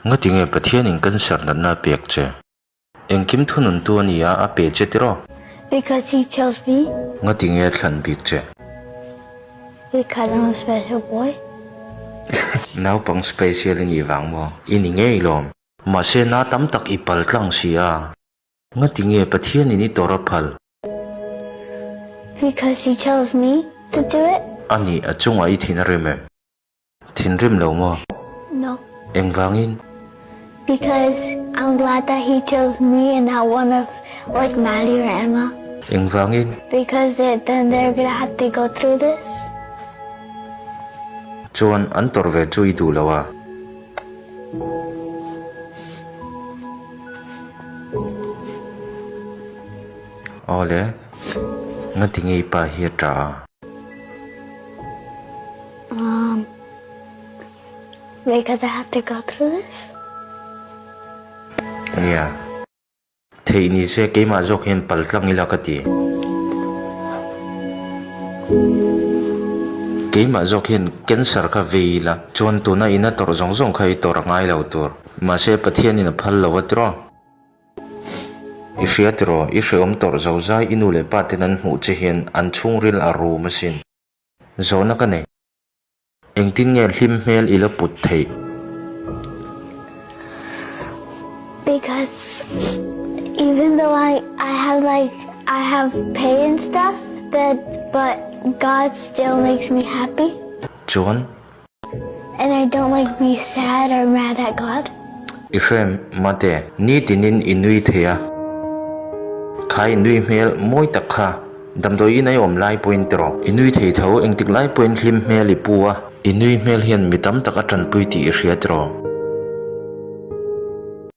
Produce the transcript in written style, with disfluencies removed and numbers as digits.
Ngatinge Pathianin cancer natna a pek che? Engkim thununtu a nia a pe che tiraw? Because he chose me. Ngatinge a thlan bik che? Because I'm a special boy. Naupang special i nih vang maw? I ni ngei lawm. Mahse na tam tak i pal tlang si a. Ngatinge Pathianin i tawrh a phal? Because he chose me to do it. A nih a chungah i thin a rim em? Thinrim lo maw? No. Engvangin? Because I'm glad that he chose me and not one of like Maddie or Emma. Engvangin? Because it, then they're gonna have to go through this. Chuan an tawrh ve chu i duh lo a? Awle, ngatinge i pa hi a ṭah a? Um, because I have to go through this. Nia. Theih ni se keimah zawk hian pal tlang ila ka ti. Keimah zawk hian cancer kha vei ila chuan tuna ina tawrh zawng zawng kha i tawrh a ngai lo tur. Mahse Pathianin a phal lo a tiraw. I hria tiraw, i hrehawm tawrh zo zai i nu leh pa ten an hmuh che hian an chhungril a rum asin. Zawhna ka nei. Engtin nge hlim hmel i la put theih? Because even though I I have like I have pain and stuff that but God still makes me happy. Chuan? And I don't like be sad or mad at God. I hrem mate, nitinin i nui thei a. Kha i nui hmel mawi tak kha damdawi in a i awm lai pawhin ti rawh. I nui thei tho, engtik lai pawhin hlim hmel i pu a. I nui hmel hian mi tam tak a tanpui tih i hria ti rawh.